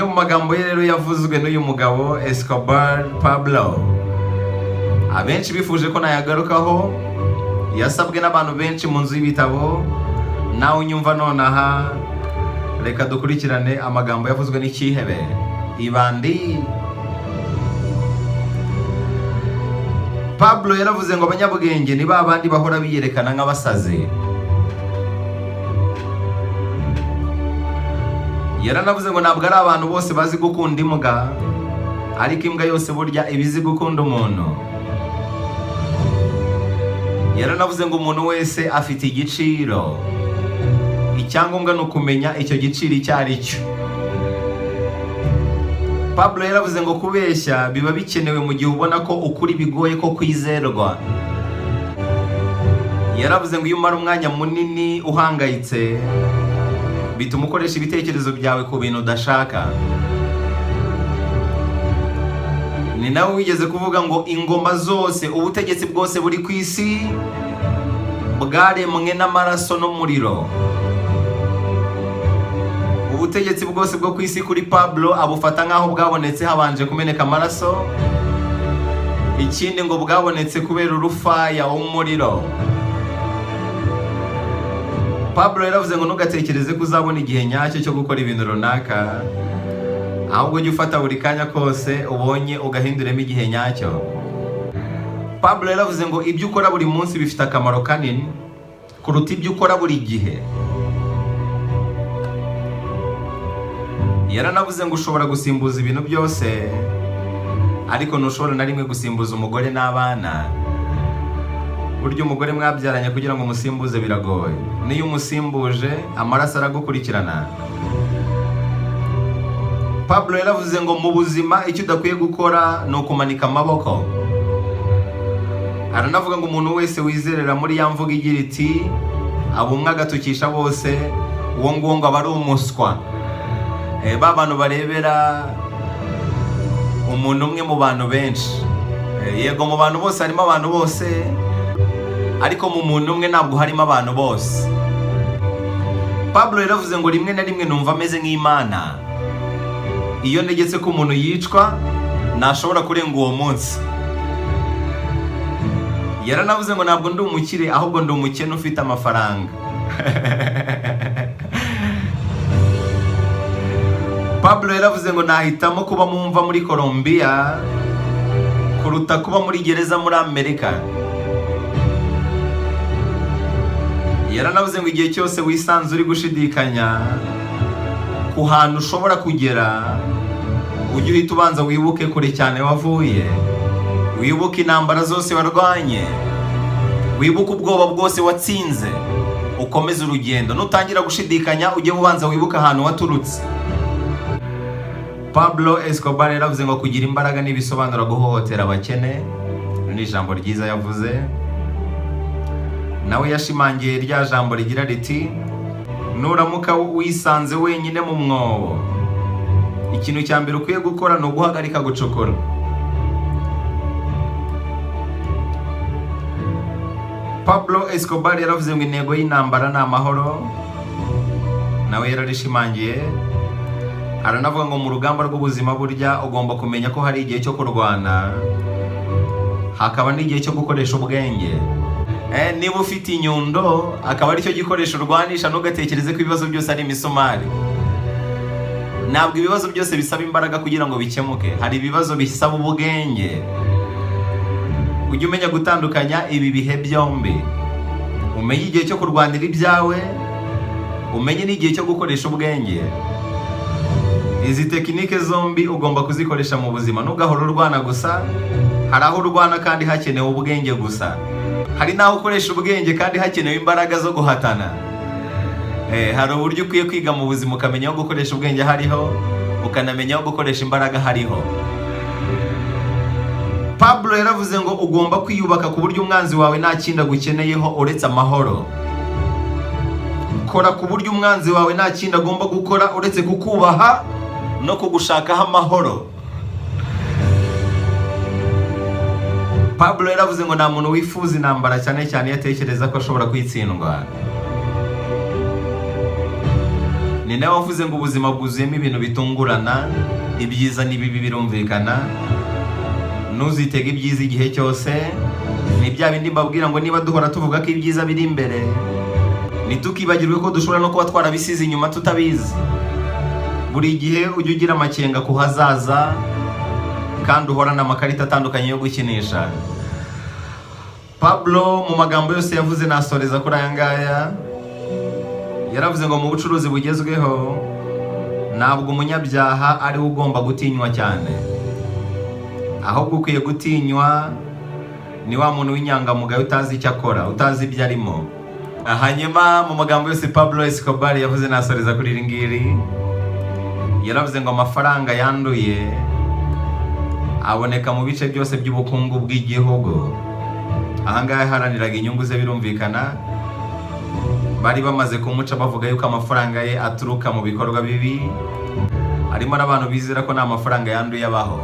Amwe mu magambo ye rero yavuzwe n'uyu mugabo Escobar Pablo, abenshi bifuje ko nayagarukaho, yasabwe n'abantu benshi mu nzu y'ibitabo. Nawe unyumva nonaha, reka dukurikirane amagambo yavuzwe n'icyihebe ibandi. Pablo yaravuze ngo abanyabwenge ni ba bandi bahora biyerekana nk'abasazi. Yaranavuze ngo ntabwo ari abantu bose bazi gukunda imbwa, ariko imbwa yose burya iba izi gukunda umuntu. Yaranavuze ngo umuntu wese afite igiciro, icyangombwa ni ukumenya icyo giciro icyo ari cyo. Pablo yaravuze ngo kubeshya biba bikenewe mu gihe ubona ko ukuri bigoye ko kwizerwa. Yaravuze ngo iyo umara umwanya munini uhangayitse, bituma ukoresha ibitekerezo byawe ku bintu udashaka. Ni nawe wigeze kuvuga ngo ingoma zose, ubutegetsi bwose buri ku isi bwaremwe n'amaraso n'umuriro. Ubutegetsi bwose bwo ku isi kuri Pablo abufata nk'aho bwabonetse habanje kumeneka amaraso. Ikindi ngo bwabonetse kubera urufaya, umuriro. Pablo yaravuze ngo ntugatekereze ko uzabona igihe nyacyo cyo gukora ibintu runaka, ahubwo ujye ufata buri kanya kose ubonye ugahinduremo igihe nyacyo. Pablo yaravuze ngo ibyo ukora buri munsi bifite akamaro kanini kuruta ibyo ukora buri gihe. Yaranavuze ngo ushobora gusimbuza ibintu byose, ariko ntushobora na rimwe gusimbuza umugore n'abana. Burya umugore mwabyaranye kugira ngo umusimbuze biragoye, niyo umusimbuje amaraso aragukurikirana. Pablo yaravuze ngo mu buzima icyo udakwiye gukora ni ukumanika amaboko. Aranavuga ngo umuntu wese wizerera muri ya mvugo igira iti aba umwe agatukisha bose, uwo nguwo ngo aba ari umuswa. Ba bantu barebera umuntu umwe mu bantu benshi. Yego, mu bantu bose harimo abantu bose, ariko mu muntu umwe ntabwo harimo abantu bose. Pablo yaravuze ngo rimwe na rimwe numva ameze nk'Imana, iyo ntegetse ko umuntu yicwa ntashobora kurenga uwo munsi. Yaranavuze ngo ntabwo ndi umukire, ahubwo ndi umukene ufite amafaranga. Pablo yaravuze ngo nahitamo kuba mu mva muri Colombia kuruta kuba muri gereza muri Amerika. Yaranavuze ngo igihe cyose wisanze uri gushidikanya ku hantu ushobora kugera, ujye uhita ubanza wibuke kure cyane wavuye, wibuke intambara zose warwanye, wibuke ubwoba bwose watsinze, ukomeze urugendo. Nutangira gushidikanya, ujye ubanza wibuke ahantu waturutse. Pablo Escobar yaravuze ngo kugira imbaraga ntibisobanura guhohotera abakene. Iri ni ijambo ryiza yavuze. Nawe yashimangiye rya jambo rigira riti nuramuka wisanze wenyine mu mwobo, ikintu cya mbere ukwiye gukora ni uguhagarika gucukura. Pablo Escobar yaravuze ngo intego y'intambara ni amahoro. Nawe yararishimangiye, aranavuga ngo mu rugamba rw'ubuzima burya ugomba kumenya ko hari igihe cyo kurwana, hakaba n'igihe cyo gukoresha ubwenge. Niba ufite inyundo akaba aricyo gikoresho urwanisha, ntugatekereze ko ibibazo byose ari imisumari. Ntabwo ibibazo byose bisaba imbaraga kugira ngo bikemuke, hari ibibazo bisaba ubwenge. Ujye umenya gutandukanya ibi bihe byombi, umenye igihe cyo kurwanira ibyawe, umenye n'igihe cyo gukoresha ubwenge. Izi tekinike zombi ugomba kuzikoresha mu buzima. Ntugahore urwana gusa. Hari aho urwana kandi hakenewe ubwenge gusa, hari n'aho ukoresha ubwenge kandi hakenewe imbaraga zo guhatana. Hari uburyo ukwiye kwiga mu buzima, ukamenya aho gukoresha ubwenge hariho, ukanamenya aho gukoresha imbaraga hariho. Pablo yaravuze ngo ugomba kwiyubaka ku buryo umwanzi wawe nta kindi agukeneyeho uretse amahoro. Kora ku buryo umwanzi wawe nta kindi agomba gukora uretse kukubaha no kugushakaho amahoro. Pablo yaravuze ngo nta muntu wifuza intambara, cyane cyane iyo atekereza ko ashobora kwitsindwa. Ni nawe wavuze ngo ubuzima bwuzuyemo ibintu bitungurana, ibyiza n'ibibi birumvikana. Ntuzitege ibyiza igihe cyose. Ni bya bindi mbabwira ngo niba duhora tuvuga ko ibyiza biri imbere, ntitukibagirwe ko dushobora no kuba twarabisize inyuma tutabizi. Buri gihe ujye ugira amakenga ku hazaza kandi uhorane amakarita atandukanye yo gukinisha. Pablo mu magambo yose yavuze, nasoreza kuri aya ngaya. Yaravuze ngo mu bucuruzi bugezweho ntabwo umunyabyaha ari we ugomba gutinywa cyane, ahubwo ukwiye gutinywa ni wa muntu w'inyangamugayo utazi icyo akora, utazi ibyo arimo. Hanyuma mu magambo yose Pablo Escobar yavuze, nasoreza kuri iri ngiri. Yaravuze ngo amafaranga yanduye aboneka mu bice byose by'ubukungu bw'igihugu. Ahangaha yaharaniraga inyungu ze, birumvikana. Bari bamaze kumuca, bavuga yuko amafaranga ye aturuka mu bikorwa bibi. Harimo n'abantu bizera ko nta mafaranga yanduye abaho.